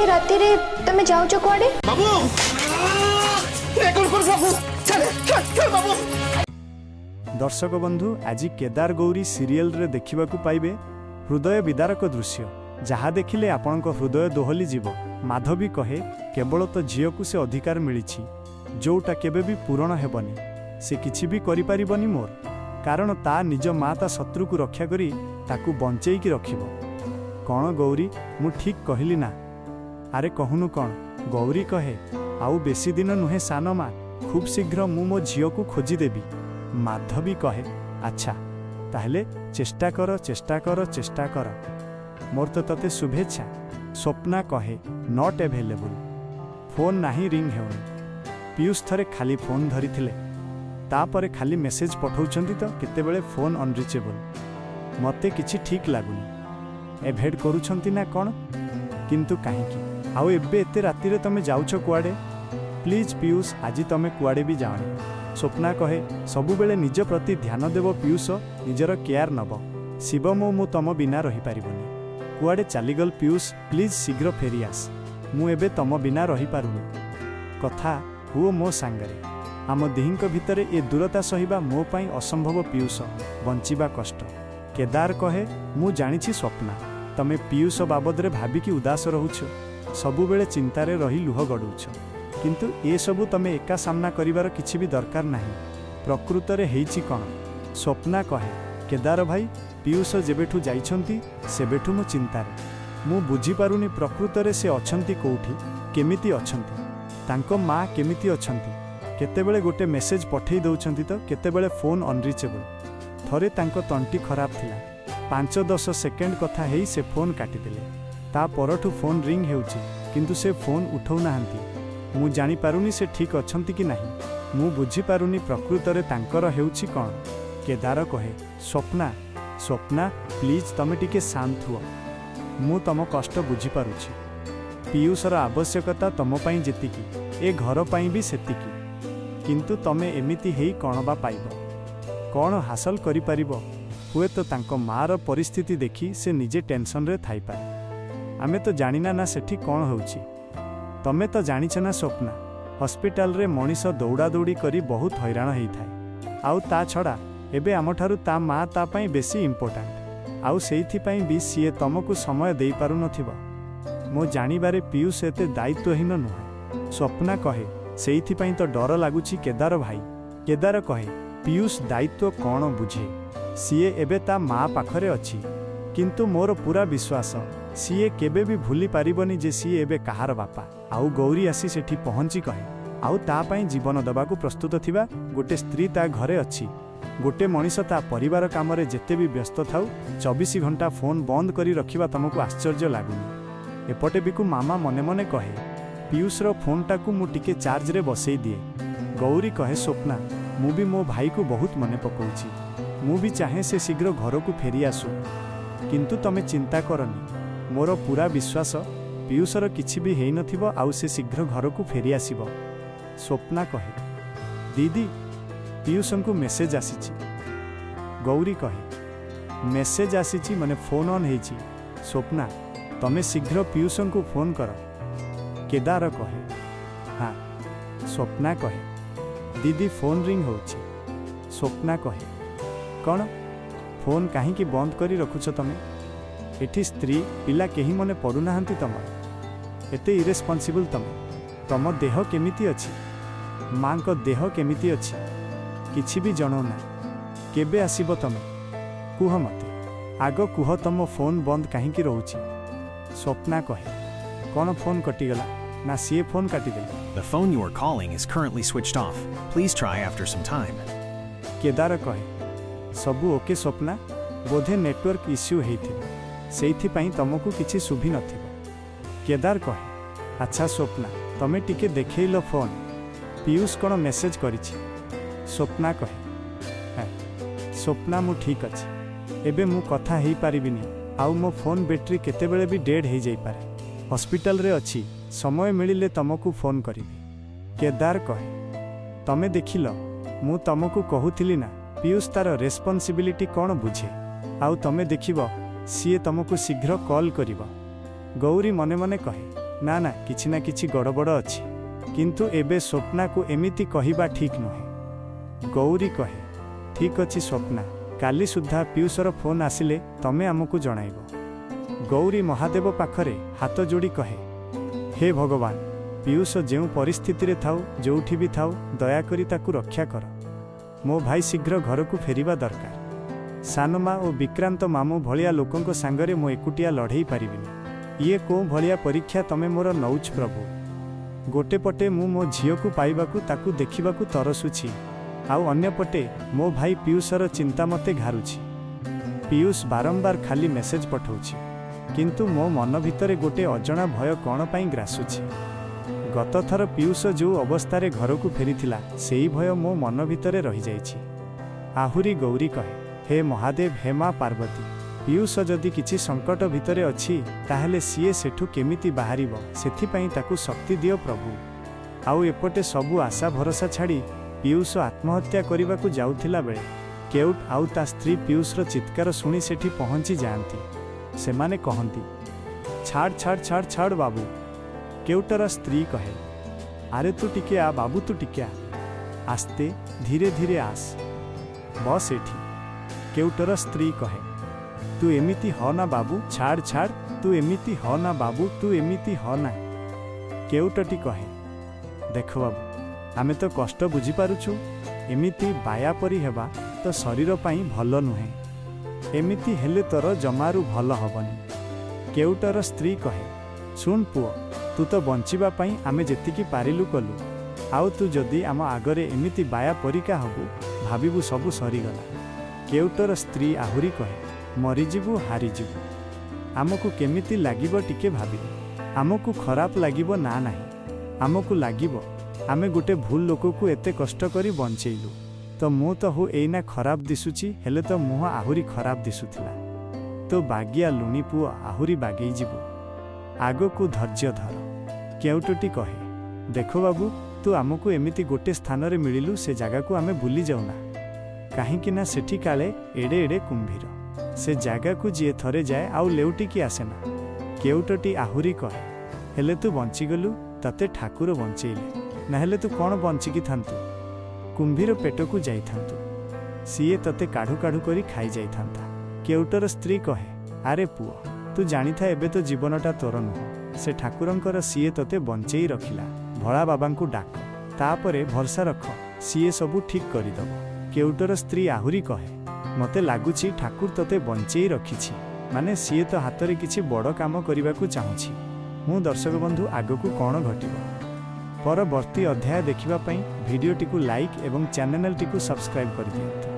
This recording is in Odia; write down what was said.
ରାତିରେ ତମେ ଯାଉଛ କୁଆଡ଼େ? ବାବୁ, ଏ କଣ କରୁଛୁ ବାବୁ? ଛାଡ଼, ଛାଡ଼, ଛାଡ଼ ବାବୁ। ଦର୍ଶକ ବନ୍ଧୁ, ଆଜି କେଦାର ଗୌରୀ ସିରିଏଲରେ ଦେଖିବାକୁ ପାଇବେ ହୃଦୟ ବିଦାରକ ଦୃଶ୍ୟ, ଯାହା ଦେଖିଲେ ଆପଣଙ୍କ ହୃଦୟ ଦୋହଲି ଯିବ। ମାଧବୀ କହେ, କେବଳ ତ ଝିଅକୁ ସେ ଅଧିକାର ମିଳିଛି ଯୋଉଟା କେବେ ବି ପୂରଣ ହେବନି। ସେ କିଛି ବି କରିପାରିବନି ମୋର, କାରଣ ତା ନିଜ ମା ତା ଶତ୍ରୁକୁ ରକ୍ଷା କରି ତାକୁ ବଞ୍ଚେଇକି ରଖିବ। କ'ଣ ଗୌରୀ, ମୁଁ ଠିକ୍ କହିଲି ନା? ଆରେ କହୁନୁ କ'ଣ? ଗୌରୀ କହେ, ଆଉ ବେଶୀ ଦିନ ନୁହେଁ ସାନ ମା, ଖୁବ୍ ଶୀଘ୍ର ମୁଁ ମୋ ଝିଅକୁ ଖୋଜିଦେବି। ମାଧବୀ କହେ, ଆଚ୍ଛା, ତାହେଲେ ଚେଷ୍ଟା କର, ଚେଷ୍ଟା କର, ଚେଷ୍ଟା କର। ମୋର ତ ତତେ ଶୁଭେଚ୍ଛା। ସ୍ୱପ୍ନା କହେ, not available. Phone ନାହିଁ, ରିଙ୍ଗ ହେଉନି। ପିୟୁଷ ଥରେ ଖାଲି ଫୋନ୍ ଧରିଥିଲେ, ତାପରେ ଖାଲି ମେସେଜ ପଠାଉଛନ୍ତି ତ କେତେବେଳେ ଫୋନ୍ ଅନରିଚେବଲ୍। ମୋତେ କିଛି ଠିକ୍ ଲାଗୁନି। ଏଭଏଡ୍ କରୁଛନ୍ତି ନା କ'ଣ? କିନ୍ତୁ କାହିଁକି? ଆଉ ଏବେ ଏତେ ରାତିରେ ତମେ ଯାଉଛ କୁଆଡ଼େ? ପ୍ଲିଜ୍ ପିୟୁଷ, ଆଜି ତମେ କୁଆଡ଼େ ବି ଯାଅନି। ସ୍ୱପ୍ନା କହେ, ସବୁବେଳେ ନିଜ ପ୍ରତି ଧ୍ୟାନ ଦେବ ପିୟୁଷ, ନିଜର କେୟାର ନେବ। ଶିବ ମୋ ମୁଁ ତମ ବିନା ରହିପାରିବନି। କୁଆଡ଼େ ଚାଲିଗଲ ପିୟୁଷ? ପ୍ଲିଜ୍ ଶୀଘ୍ର ଫେରିଆସ। ମୁଁ ଏବେ ତମ ବିନା ରହିପାରୁନି। କଥା ହୁଅ ମୋ ସାଙ୍ଗରେ। ଆମ ଦିହିଙ୍କ ଭିତରେ ଏ ଦୂରତା ସହିବା ମୋ ପାଇଁ ଅସମ୍ଭବ ପିୟୁଷ, ବଞ୍ଚିବା କଷ୍ଟ। କେଦାର କହେ, ମୁଁ ଜାଣିଛି ସ୍ୱପ୍ନା, ତମେ ପିୟୁଷ ବାବଦରେ ଭାବିକି ଉଦାସ ରହୁଛ, ସବୁବେଳେ ଚିନ୍ତାରେ ରହି ଲୁହ ଗଡ଼ଉଛ। କିନ୍ତୁ ଏସବୁ ତମେ ଏକା ସାମ୍ନା କରିବାର କିଛି ବି ଦରକାର ନାହିଁ। ପ୍ରକୃତରେ ହେଇଛି କ'ଣ? ସ୍ୱପ୍ନା କହେ, କେଦାର ଭାଇ, ପିୟୁଷ ଯେବେଠୁ ଯାଇଛନ୍ତି ସେବେଠୁ ମୁଁ ଚିନ୍ତାରେ। ମୁଁ ବୁଝିପାରୁନି ପ୍ରକୃତରେ ସେ ଅଛନ୍ତି କୋଉଠି, କେମିତି ଅଛନ୍ତି, ତାଙ୍କ ମା କେମିତି ଅଛନ୍ତି। କେତେବେଳେ ଗୋଟେ ମେସେଜ ପଠେଇ ଦେଉଛନ୍ତି ତ କେତେବେଳେ ଫୋନ୍ ଅନରିଚେବଲ୍। ଥରେ ତାଙ୍କ ତଣ୍ଟି ଖରାପ ଥିଲା, 5-10 ସେକେଣ୍ଡ କଥା ହେଇ ସେ ଫୋନ୍ କାଟିଦେଲେ। ତା ପରଠୁ ଫୋନ୍ ରିଙ୍ଗ ହେଉଛି, କିନ୍ତୁ ସେ ଫୋନ୍ ଉଠଉନାହାନ୍ତି। ମୁଁ ଜାଣିପାରୁନି ସେ ଠିକ୍ ଅଛନ୍ତି କି ନାହିଁ। ମୁଁ ବୁଝିପାରୁନି ପ୍ରକୃତରେ ତାଙ୍କର ହେଉଛି କ'ଣ। କେଦାର କହେ, ସ୍ୱପ୍ନା, ସ୍ୱପ୍ନା, ପ୍ଲିଜ୍ ତମେ ଟିକେ ଶାନ୍ତ ହୁଅ। ମୁଁ ତମ କଷ୍ଟ ବୁଝିପାରୁଛି। ପିୟୁଷର ଆବଶ୍ୟକତା ତମ ପାଇଁ ଯେତିକି, ଏ ଘର ପାଇଁ ବି ସେତିକି। କିନ୍ତୁ ତମେ ଏମିତି ହେଇ କ'ଣ ବା ପାଇବ? କ'ଣ ହାସଲ କରିପାରିବ? ହୁଏତ ତାଙ୍କ ମାଆର ପରିସ୍ଥିତି ଦେଖି ସେ ନିଜେ ଟେନସନରେ ଥାଇପାରେ। ଆମେ ତ ଜାଣିନା ନା ସେଠି କ'ଣ ହେଉଛି। ତମେ ତ ଜାଣିଛ ନା ସ୍ୱପ୍ନା, ହସ୍ପିଟାଲରେ ମଣିଷ ଦୌଡ଼ାଦୌଡ଼ି କରି ବହୁତ ହଇରାଣ ହେଇଥାଏ। ଆଉ ତା ଛଡ଼ା ଏବେ ଆମଠାରୁ ତା ମା ତା ପାଇଁ ବେଶୀ ଇମ୍ପୋର୍ଟାଣ୍ଟ। ଆଉ ସେଇଥିପାଇଁ ବି ସିଏ ତମକୁ ସମୟ ଦେଇପାରୁନଥିବ। ମୋ ଜାଣିବାରେ ପିୟୁଷ ଏତେ ଦାୟିତ୍ୱହୀନ ନୁହେଁ। ସ୍ୱପ୍ନା କହେ, ସେଇଥିପାଇଁ ତ ଡର ଲାଗୁଛି କେଦାର ଭାଇ। କେଦାର କହେ, ପିୟୁଷ ଦାୟିତ୍ୱ କ'ଣ ବୁଝେ। ସିଏ ଏବେ ତା ମା ପାଖରେ ଅଛି, କିନ୍ତୁ ମୋର ପୁରା ବିଶ୍ୱାସ ସିଏ କେବେ ବି ଭୁଲି ପାରିବନି ଯେ ସିଏ ଏବେ କାହାର ବାପା। ଆଉ ଗୌରୀ ଆସି ସେଠି ପହଞ୍ଚି କହେ, ଆଉ ତା ପାଇଁ ଜୀବନ ଦେବାକୁ ପ୍ରସ୍ତୁତ ଥିବା ଗୋଟେ ସ୍ତ୍ରୀ ତା ଘରେ ଅଛି। ଗୋଟେ ମଣିଷ ତା ପରିବାର କାମରେ ଯେତେ ବି ବ୍ୟସ୍ତ ଥାଉ, 24 ଘଣ୍ଟା ଫୋନ୍ ବନ୍ଦ କରି ରଖିବା ତମକୁ ଆଶ୍ଚର୍ଯ୍ୟ ଲାଗୁନି? ଏପଟେ ବିକୁ ମାମା ମନେ ମନେ କହେ, ପିୟୁଷର ଫୋନ୍ଟାକୁ ମୁଁ ଟିକେ ଚାର୍ଜରେ ବସେଇ ଦିଏ। ଗୌରୀ କହେ, ସ୍ୱପ୍ନା, ମୁଁ ବି ମୋ ଭାଇକୁ ବହୁତ ମନେ ପକଉଛି। ମୁଁ ବି ଚାହେଁ ସେ ଶୀଘ୍ର ଘରକୁ ଫେରି ଆସୁ। କିନ୍ତୁ ତମେ ଚିନ୍ତା କରନି। ମୋର ପୁରା ବିଶ୍ୱାସ ପିୟୁଷର କିଛି ବି ହେଇନଥିବ ଆଉ ସେ ଶୀଘ୍ର ଘରକୁ ଫେରି ଆସିବ। ସ୍ୱପ୍ନା କହେ, ଦିଦି, ପିୟୁଷଙ୍କୁ ମେସେଜ ଆସିଛି। ଗୌରୀ କହେ, ମେସେଜ ଆସିଛି ମାନେ ଫୋନ୍ ଅନ୍ ହେଇଛି। ସ୍ୱପ୍ନା, ତମେ ଶୀଘ୍ର ପିୟୁଷଙ୍କୁ ଫୋନ୍ କର। କେଦାର କହେ, ହଁ। ସ୍ୱପ୍ନା କହେ, ଦିଦି, ଫୋନ୍ ରିଙ୍ଗ ହେଉଛି। ସ୍ୱପ୍ନା କହେ, କ'ଣ? ଫୋନ୍ କାହିଁକି ବନ୍ଦ କରି ରଖୁଛ ତମେ? ଏଠି ସ୍ତ୍ରୀ ପିଲା କେହି ମନେ ପଡ଼ୁନାହାନ୍ତି ତମର? ଏତେ ଇରେସ୍ପନ୍ସିବଲ୍ ତମେ? ତମ ଦେହ କେମିତି ଅଛି? ମାଙ୍କ ଦେହ କେମିତି ଅଛି? କିଛି ବି ଜଣାଉନା। କେବେ ଆସିବ ତମେ? କୁହ ମତେ। ଆଗ କୁହ, ତମ ଫୋନ୍ ବନ୍ଦ କାହିଁକି ରହୁଛି? ସ୍ୱପ୍ନା କହେ, କ'ଣ ଫୋନ୍ କଟିଗଲା ନା ସିଏ ଫୋନ୍ କାଟିଦେଲେ? The phone you are calling is currently switched off. Please try after some time. Kedar କହେ, ସବୁ ଓକେ ସ୍ୱପ୍ନା, ବୋଧେ ନେଟୱାର୍କ ଇସ୍ୟୁ ହେଇଥିବ, ସେଇଥିପାଇଁ ତମକୁ କିଛି ଶୁଭି ନଥିବ। କେଦାର କହେ, ଆଚ୍ଛା ସ୍ୱପ୍ନା, ତମେ ଟିକେ ଦେଖେଇଲ ଫୋନ୍, ପିୟୁଷ କ'ଣ ମେସେଜ କରିଛି। ସ୍ୱପ୍ନା କହେ, ହେ। ସ୍ୱପ୍ନା, ମୁଁ ଠିକ୍ ଅଛି। ଏବେ ମୁଁ କଥା ହେଇପାରିବିନି ଆଉ ମୋ ଫୋନ୍ ବ୍ୟାଟେରୀ କେତେବେଳେ ବି ଡେଡ୍ ହେଇଯାଇପାରେ। ହସ୍ପିଟାଲରେ ଅଛି, ସମୟ ମିଳିଲେ ତମକୁ ଫୋନ୍ କରିବି। କେଦାର କହେ, ତମେ ଦେଖିଲ, ମୁଁ ତମକୁ କହୁଥିଲି ନା, ପିୟୁଷ ତାର ରେସ୍ପନ୍ସିବିଲିଟି କ'ଣ ବୁଝେ। ଆଉ ତମେ ଦେଖିବ, ସିଏ ତମକୁ ଶୀଘ୍ର କଲ୍ କରିବ। ଗୌରୀ ମନେ ମନେ କହେ, ନା ନା, କିଛି ନା କିଛି ଗଡ଼ବଡ଼ ଅଛି। କିନ୍ତୁ ଏବେ ସ୍ୱପ୍ନାକୁ ଏମିତି କହିବା ଠିକ୍ ନୁହେଁ। ଗୌରୀ କହେ, ଠିକ୍ ଅଛି ସ୍ୱପ୍ନା, କାଲି ସୁଦ୍ଧା ପିୟୁଷର ଫୋନ୍ ଆସିଲେ ତମେ ଆମକୁ ଜଣାଇବ। ଗୌରୀ ମହାଦେବ ପାଖରେ ହାତ ଯୋଡ଼ି କହେ, ହେ ଭଗବାନ, ପିୟୁଷ ଯେଉଁ ପରିସ୍ଥିତିରେ ଥାଉ, ଯୋଉଠି ବି ଥାଉ, ଦୟାକରି ତାକୁ ରକ୍ଷା କର। ମୋ ଭାଇ ଶୀଘ୍ର ଘରକୁ ଫେରିବା ଦରକାର। ସାନମା ଓ ବିକ୍ରାନ୍ତ ମାମୁଁ ଭଳିଆ ଲୋକଙ୍କ ସାଙ୍ଗରେ ମୁଁ ଏକୁଟିଆ ଲଢ଼େଇ ପାରିବିନି। ଇଏ କୋଉ ଭଳିଆ ପରୀକ୍ଷା ତମେ ମୋର ନଉଛ ପ୍ରଭୁ? ଗୋଟେ ପଟେ ମୁଁ ମୋ ଝିଅକୁ ପାଇବାକୁ, ତାକୁ ଦେଖିବାକୁ ତରସୁଛି, ଆଉ ଅନ୍ୟପଟେ ମୋ ଭାଇ ପିୟୁଷର ଚିନ୍ତା ମୋତେ ଘାରୁଛି। ପିୟୁଷ ବାରମ୍ବାର ଖାଲି ମେସେଜ ପଠଉଛି, କିନ୍ତୁ ମୋ ମନ ଭିତରେ ଗୋଟେ ଅଜଣା ଭୟ କ'ଣ ପାଇଁ ଗ୍ରାସୁଛି। ଗତଥର ପିୟୁଷ ଯୋଉ ଅବସ୍ଥାରେ ଘରକୁ ଫେରିଥିଲା, ସେଇ ଭୟ ମୋ ମନ ଭିତରେ ରହିଯାଇଛି। ଆହୁରି ଗୌରୀ କହେ, ହେ ମହାଦେବ, ହେ ମା ପାର୍ବତୀ, ପିୟୁଷ ଯଦି କିଛି ସଙ୍କଟ ଭିତରେ ଅଛି, ତାହେଲେ ସିଏ ସେଠୁ କେମିତି ବାହାରିବ ସେଥିପାଇଁ ତାକୁ ଶକ୍ତି ଦିଅ ପ୍ରଭୁ। ଆଉ ଏପଟେ ସବୁ ଆଶା ଭରସା ଛାଡ଼ି ପିୟୁଷ ଆତ୍ମହତ୍ୟା କରିବାକୁ ଯାଉଥିଲା ବେଳେ କେଉଟ ଆଉ ତା ସ୍ତ୍ରୀ ପିୟୁଷର ଚିତ୍କାର ଶୁଣି ସେଠି ପହଞ୍ଚି ଯାଆନ୍ତି। ସେମାନେ କହନ୍ତି, ଛାଡ଼ ଛାଡ଼ ଛାଡ଼ ଛାଡ଼ ବାବୁ। କେଉଟର ସ୍ତ୍ରୀ କହେ, ଆରେ ତୁ ଟିକେ ଆ ବାବୁ, ତୁ ଟିକେ ଆ, ଆସ୍ତେ ଧୀରେ ଧୀରେ ଆସ, ବସ୍ ଏଠି। କେଉଟର ସ୍ତ୍ରୀ କହେ, ତୁ ଏମିତି ହ ନା ବାବୁ, ଛାଡ଼ ଛାଡ଼, ତୁ ଏମିତି ହ ନା ବାବୁ, ତୁ ଏମିତି ହ ନା। କେଉଟଟି କହେ, ଦେଖ ବାବୁ, ଆମେ ତ କଷ୍ଟ ବୁଝିପାରୁଛୁ। ଏମିତି ବାୟା ପରି ହେବା ତ ଶରୀର ପାଇଁ ଭଲ ନୁହେଁ। ଏମିତି ହେଲେ ତୋର ଜମାରୁ ଭଲ ହବନି। କେଉଟର ସ୍ତ୍ରୀ କହେ, ଶୁଣ ପୁଅ, ତୁ ତ ବଞ୍ଚିବା ପାଇଁ ଆମେ ଯେତିକି ପାରିଲୁ କଲୁ, ଆଉ ତୁ ଯଦି ଆମ ଆଗରେ ଏମିତି ବାୟା ପରିକା ହବୁ, ଭାବିବୁ ସବୁ ସରିଗଲା। କେଉଟର ସ୍ତ୍ରୀ ଆହୁରି କହେ, ମରିଯିବୁ, ହାରିଯିବୁ, ଆମକୁ କେମିତି ଲାଗିବ ଟିକେ ଭାବିଲେ? ଆମକୁ ଖରାପ ଲାଗିବ ନା ନାହିଁ? ଆମକୁ ଲାଗିବ ଆମେ ଗୋଟେ ଭୁଲ ଲୋକକୁ ଏତେ କଷ୍ଟ କରି ବଞ୍ଚେଇଲୁ। ତ ମୁଁ ତ ହୁ ଏଇନା ଖରାପ ଦିଶୁଛି, ହେଲେ ତ ମୁହଁ ଆହୁରି ଖରାପ ଦିଶୁଥିଲା। ତୋ ବାଗିଆ ଲୁଣି ପୁଅ ଆହୁରି ବାଗେଇ ଯିବୁ। ଆଗକୁ ଧୈର୍ଯ୍ୟ ଧର। କେଉଟଟି କହେ, ଦେଖ ବାବୁ, ତୁ ଆମକୁ ଏମିତି ଗୋଟେ ସ୍ଥାନରେ ମିଳିଲୁ, ସେ ଜାଗାକୁ ଆମେ ଭୁଲି ଯାଉନା, କାହିଁକି ନା ସେଠି କାଳେ ଏଡ଼େ ଏଡ଼େ କୁମ୍ଭୀର। ସେ ଜାଗାକୁ ଯିଏ ଥରେ ଯାଏ ଆଉ ଲେଉଟିକି ଆସେନା। କେଉଟଟି ଆହୁରି କହେ, ହେଲେ ତୁ ବଞ୍ଚିଗଲୁ, ତତେ ଠାକୁର ବଞ୍ଚେଇଲେ, ନହେଲେ ତୁ କ'ଣ ବଞ୍ଚିକି ଥାନ୍ତୁ? କୁମ୍ଭୀର ପେଟକୁ ଯାଇଥାନ୍ତୁ, ସିଏ ତତେ କାଢ଼ୁ କାଢ଼ୁ କରି ଖାଇ ଯାଇଥାନ୍ତା। କେଉଟର ସ୍ତ୍ରୀ କହେ, ଆରେ ପୁଅ, ତୁ ଜାଣିଥା ଏବେ ତ ଜୀବନଟା ତୋର ନୁହଁ, ସେ ଠାକୁରଙ୍କର। ସିଏ ତତେ ବଞ୍ଚେଇ ରଖିଲା। ଭୋଳା ବାବାଙ୍କୁ ଡାକ, ତାପରେ ଭରସା ରଖ, ସିଏ ସବୁ ଠିକ୍ କରିଦବ। କେଉଟର ସ୍ତ୍ରୀ ଆହୁରି କହେ, ମୋତେ ଲାଗୁଛି ଠାକୁର ତତେ ବଞ୍ଚେଇ ରଖିଛି ମାନେ ସିଏ ତ ହାତରେ କିଛି ବଡ଼ କାମ କରିବାକୁ ଚାହୁଁଛି। ମୁଁ ଦର୍ଶକ ବନ୍ଧୁ, ଆଗକୁ କ'ଣ ଘଟିବ ପରବର୍ତ୍ତୀ ଅଧ୍ୟାୟ ଦେଖିବା ପାଇଁ ଭିଡ଼ିଓଟିକୁ ଲାଇକ୍ ଏବଂ ଚ୍ୟାନେଲଟିକୁ ସବସ୍କ୍ରାଇବ୍ କରିଦିଅନ୍ତୁ।